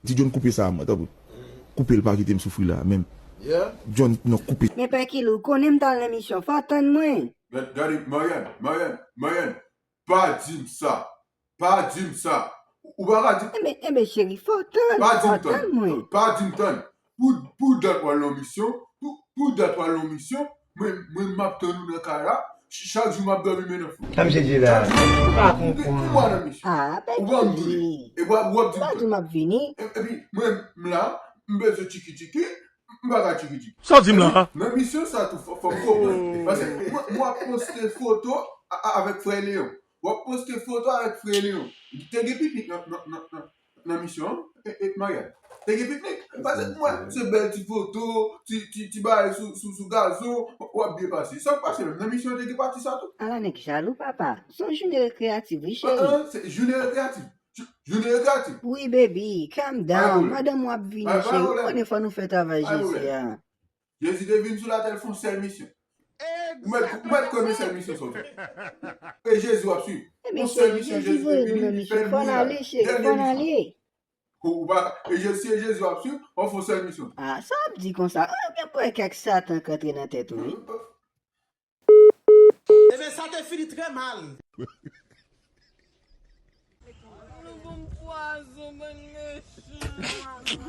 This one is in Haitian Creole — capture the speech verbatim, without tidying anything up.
Di John koupe sa a mwen, tanpri. Koupe l, pa kite m soufri la menm. Yeah. John, non, koupe. Men Pè Kilou, konnen m t al nan misyon, fò w tann mwen. Gade, Marianne, Marianne, Marianne, pa di m sa. Pa di m sa. Ou pa ka di. Enben, enben, cheri, fò w tann, fò w tann mwen. Pa di m tann. Pou, pou dat w al nan misyon, pou, pou dat w al nan misyon, mwen, mwen m ap tann ou nan kay la. Ch- Chak jou m ap dòmi men nan fou. Sa misye di la? Ou pa konprann. Pou w al nan misyon. Ah, Pè Kilou. Ou pa di m. E w ap, w ap di m tann. M pa di w m ap vini. Epi, mwen, m la, m bezwen tchiki tchiki, m pa ka tchiki tchiki. Sa w di m la? Nan misyon sa tou, fò, fò m konprann. Paske, mwen, mwen ap poste foto a- a- avèk frè Leon. W ap poste foto avèk frè Leon. Te gen piknik nan, nan, nan, nan, nan misyon an, e, e, Marianne. Te gen piknik. Paske mwen, se bèl ti foto, ti, ti, ti bagay sou, sou, sou gazon, w ap byen pase. Sa k pase menm? Nan misyon an te gen pati sa tou. Ala nèg jalou, papa. Se yon jounen rekreyatif, wi, cheri. Ah, ah, se jounen rekreyatif. Jou- Jounen rekreyatif. Wi, baby, calm down. Madanm ou ap vini, cheri. Ou konnen fò nou fè travay Jezi a. Jezi te vin sou latè, l fè yon sèl misyon. Ou mèt, ou mèt konnen sèl misyon sa w fè. E Jezi w ap swiv. Yon sèl misyon Jezi te vini, li fè l mouri la. Dènye misyon. Ou pa, e Je- si e Jezi w ap swiv, w ap fè yon sèl misyon. Ah, sa w ap di konsa? Ah, gen pou wè kèk Satan k antre nan tèt ou, wi. Ebyen, sa te fini trè mal. Nou ban m pwazon, bann mechan.